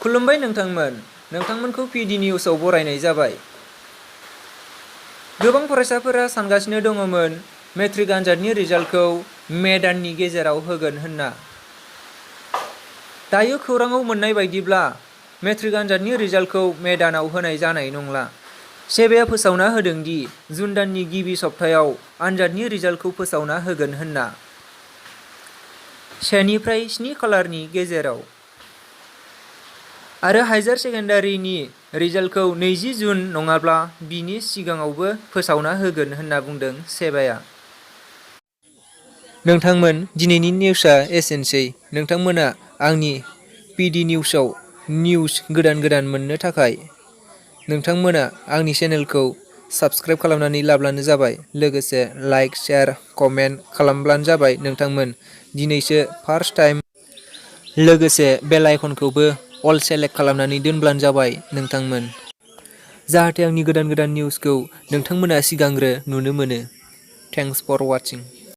खुलुमबाय नोंथांमोनखौ PD निउसआव बरायनाय जाबाय। गोबां फरायसाफोरा सानगासिनो दङमोन मेट्रिक आनजादनि रिजाल्टखौ मे दाननि गेजेराव होगोन होनना। दायो खौराङाव मोननाय बायदिब्ला मेट्रिक आनजादनि रिजाल्टखौ मे दानाव होनाय जानाय नंला। सेबाया फोसावना होदों दि जुन दाननि गिबि सप्तायाव आनजादनि रिजाल्टखौ फोसावना होगोन होनना। 1 निफ्राय 7 खालारनि गेजेराव। आरो हाइजार सेकेन्डारिनि रिजाल्टखौ 20 जुन नङाब्ला बिनि सिगाङावबो फोसावना होगोन होनना बुंदों सेबाया। दिनैनि निउसआ एसेनोसै। नोंथांमोना आंनि PD निउसआव निउस गोदान मोननो थाखाय नोंथांमोना आंनि चेनेलखौ साबस्क्राइब खालामनानै लाब्लानो जाबाय। लोगोसे लाइक, शेयार, कमेन्ट खालामब्लानो जाबाय दिनैसो फार्स्ट टाइम। लोगोसे बेल आइकनखौबो अल सेलेक्ट खालामनानै दोनब्लानो जाबाय जाहाथे आंनि गोदान निउसखौ नोंथांमोना सिगांग्रो नुनो मोनो। Thanks for वाचिं।